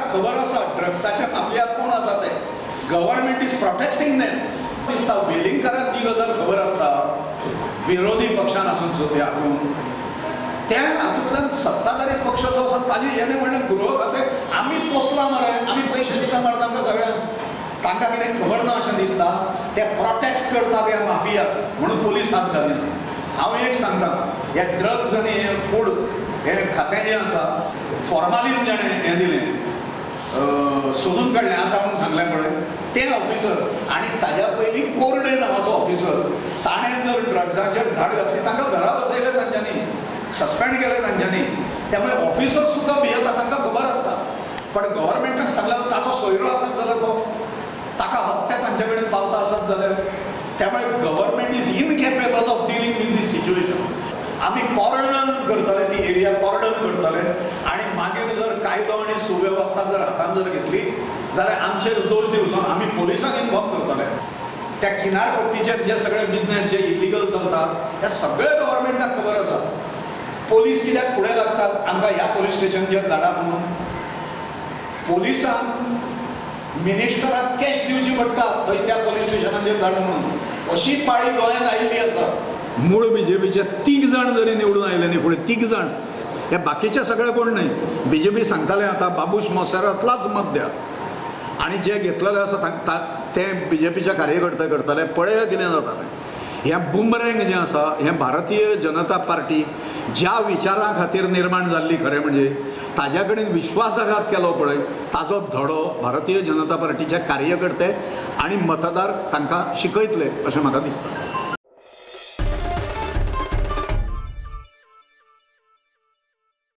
गव्हर्मेंटाक खबर आसा ड्रग्साचे माफिया कोण आसा ते, गव्हर्मेंट is protecting them. दिसता वेलिंगकाराक जी गजाल खबर आसता विरोधी पक्षान आसून सुद्दां हातून त्या हातूंतल्यान सत्ताधारी पक्ष जो आसा ताजे हें म्हणलें गृह खातें आमी पोसलां मरे, आमी पयशे दिता मरे तांकां सगळ्यांक, तांकां कितें खबर ना अशें दिसता. ते प्रोटेक्ट करता त्या माफिया म्हणून पोलीस हात घालिना. हांव एक सांगता, हे ड्रग्स आनी हे फूड हे खातें जें आसा फॉर्मालीन जाणें हें दिलें सोदून काडलें आसा म्हणून सांगलें पळय ते ऑफिसर आनी ताज्या पयलीं कोरडे नांवाचो ऑफिसर ताणें जर ड्रग्साचेर धाड घातली तांकां घरा बसयलें तांच्यांनी, सस्पेंड केलें तांच्यांनी. त्यामुळे ऑफिसर सुद्दां भियेता, तांकां खबर आसता. पण गव्हर्मेंटाक सांगल्यार ताचो सोयरो आसत जाल्यार तो ताका हप्ते तांचे कडेन पावता आसत जाल्यार, त्यामुळे government is incapable of dealing with this situation. आमी कॉर्डन करतले, ती एरिया कॉर्डन करतले आनी मागीर जर कायदो आनी सुवेवस्था जर हातान जर घेतली जाल्यार आमचेर दोश दिवचो, आमी पोलिसांक इन्वॉल्व करतले. त्या किनारपट्टीचेर जे सगळे बिजनेस जे इलिगल चलता हे सगळे गव्हर्मेंटाक खबर आसा. पोलीस कित्याक फुडें लागतात आमकां ह्या पोलीस स्टेशनचेर धाडा म्हणून? पोलिसांक मिनिस्टराक कॅश दिवची पडटा थंय त्या पोलीस स्टेशनाचेर धाड म्हणून. अशी पाळी गोंयांत आयिल्ली आसा. मूळ बीजेपीचे 3 जाण जरी निवडून आयले न्ही फुडें, 3 जाण, हे बाकीचे सगळे कोण न्ही. बीजेपी सांगताले आतां बाबूश मोसेरांतलाच मत द्या आनी जे घेतलेले आसा ते बीजेपीचे कार्यकर्ते करताले. पळया कितें जाता तें. हें बुमरँग जें आसा हें भारतीय जनता पार्टी ज्या विचारां खातीर निर्माण जाल्ली खरें म्हणजे ताज्या कडेन विश्वासघात केलो पळय ताजो धडो भारतीय जनता पार्टीचे कार्यकर्ते आनी मतदार तांकां शिकयतले अशें म्हाका दिसता.